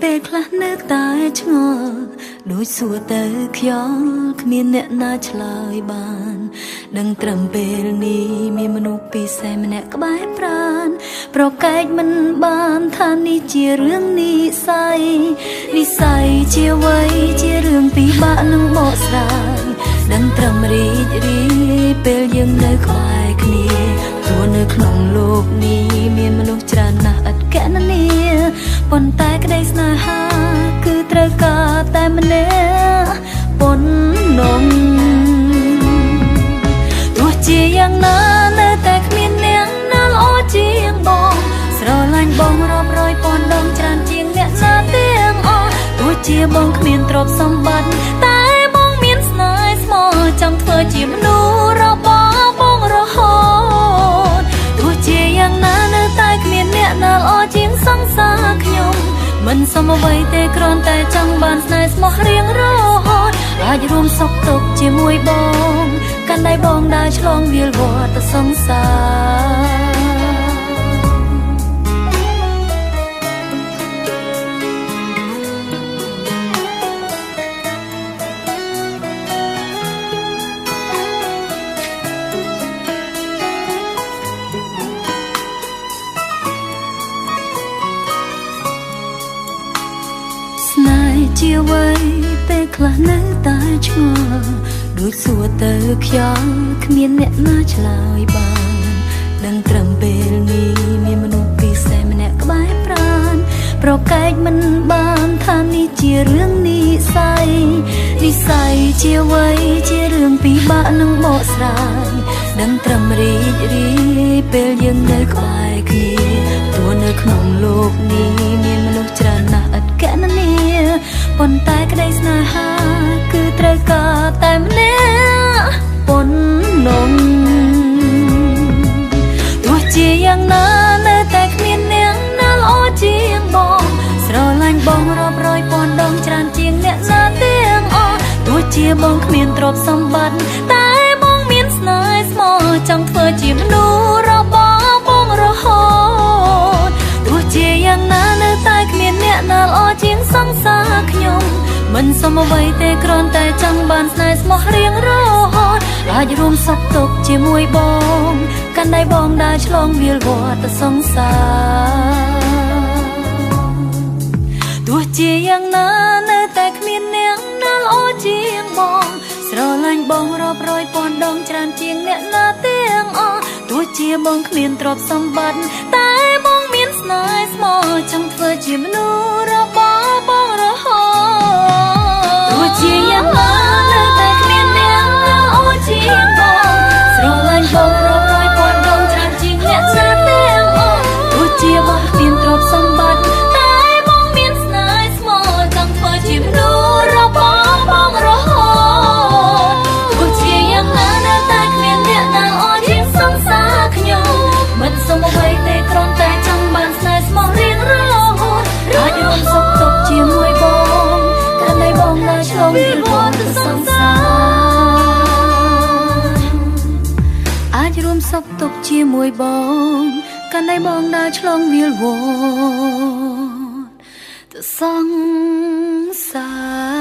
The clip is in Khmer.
ពេលខ្លះនៅតែឆ្ងល់ដូចសួរទៅខ្យល់គ្មានអ្នកណាឆ្លើយបានដឹងត្រឹមពេលនេះមានមនុស្សពិសេសម្នាក់ក្បែរប្រានប្រកែកមិនបានថានេះជារឿងនិស័យនិស័យជាអ្វីជារឿងពិបាកនឹងបកស្រាយដឹងត្រឹមរីករាយពេលយើងនៅក្បែរគ្នាទោះនៅក្នុងលោកនេះមានមនុស្សច្រើនណាស់ឥតគណនាប៉ុន្តែក្តីស្នេហាគឺត្រូវការតែម្នាក់ប៉ុណ្ណឹងទោះជាយ៉ាងណានៅតែគ្មានអ្នកណាល្អជាងបងស្រឡាញ់បងរាប់រយពាន់ដងច្រើនជាងអ្នកណាទាំងអស់ទោះជាបងគ្មានទ្រព្យសម្បត្តិតែបងមានស្នេហ៍ស្មោះចង់ធ្វើជាមនុស្សរបស់បងរហូតទោះជាយ៉ាងណានៅតែគ្មានអ្នកណាល្អជាងសង្សារខ្ញុំមិនសមអ្វីទេគ្រាន់តែចង់បានស្នេហ៍ស្មោះរៀងរហូតអាចរួមសុខទុក្ខជាមួយបងកាន់ដៃបងដើរឆ្លងវាលវដ្តសង្សារស្នេហ៍ជាអ្វីពេលខ្លះនៅតែឆ្ងល់ដូចសួរទៅខ្យល់គ្មានអ្នកណាឆ្លើយបានដឹងត្រឹមពេលនេះមានមនុស្សពិសេសម្នាក់ក្បែរប្រានប្រកែកមិនបានថានេះជារឿងនិស័យនិស័យជាអ្វីជារឿងពិបាកនឹងបកស្រាយដឹងត្រឹមរីករាយពេលយើងនៅក្បែរគ្នាទោះនៅក្នុងលោកនេះមានមនុស្សច្រើនណាស់ឥតគណនាប៉ុន្តែក្តីស្នេហាគឺត្រូវការតែម្នាក់ប៉ុណ្ណឹងទោះជាយ៉ាងណានៅតែគ្មានអ្នកណាល្អជាងបងស្រឡាញ់បងរាប់រយពាន់ដងច្រើនជាងអ្នកណាទាំងអស់ទោះជាបងគ្មានទ្រព្យសម្បត្តិតែបងមានស្នេហ៍ស្មោះចង់ធ្វើជាមនុស្សរបស់បងរហូតទោះជាយ៉ាងណានៅតែគ្មានអ្នកណាល្អជាងសង្សារខ្ញុំមិនសមអ្វីទេគ្រាន់តែចង់បានស្នេហ៍ស្មោះរៀងរហូតអាចរួមសុខទុក្ខជាមួយបងកាន់ដៃបងដើរឆ្លងវាលវដ្តសង្សារទោះជាយ៉ាងណានៅតែគ្មានអ្នកណាល្អជាងបងស្រឡាញ់បងរាប់រយពាន់ដងច្រើនជាងអ្នកណាទាំងអស់ទោះជាបងគ្មានទ្រព្យសម្បត្តិតែបងមានស្នេហ៍ស្មោះចង់ធ្វើជាមនុស្សរបស់បងរហូតទោះជាយ៉ាងណានៅតែគ្មានអ្នកណាល្អជាងបងស្រឡាញ់បងរាប់រយពាន់ដងច្រើនជាងអ្នកណាទាំងអស់ទោះជាបងគ្មានទ្រព្យសម្បត្តិតែបងមានស្នេហ៍ស្មោះចង់ធ្វើជាមនុស្សរបស់បងរហូតទោះជាយ៉ាងណានៅតែគ្មានអ្នកណាល្អជាងសង្សារខ្ញុំមិនសមអ្វីទេគ្រាន់តែចង់បានស្នេហ៍ស្មោះរៀងរហូតអាចរួមសុខទុក្ខជាមួយបងកាន់ដៃបងដើរឆ្លងវាលវដ្តសង្សារអាចរួមសុខទុក្ខជាមួយបងកាន់ដៃបងដើរឆ្លងវាលវដ្តសង្សារ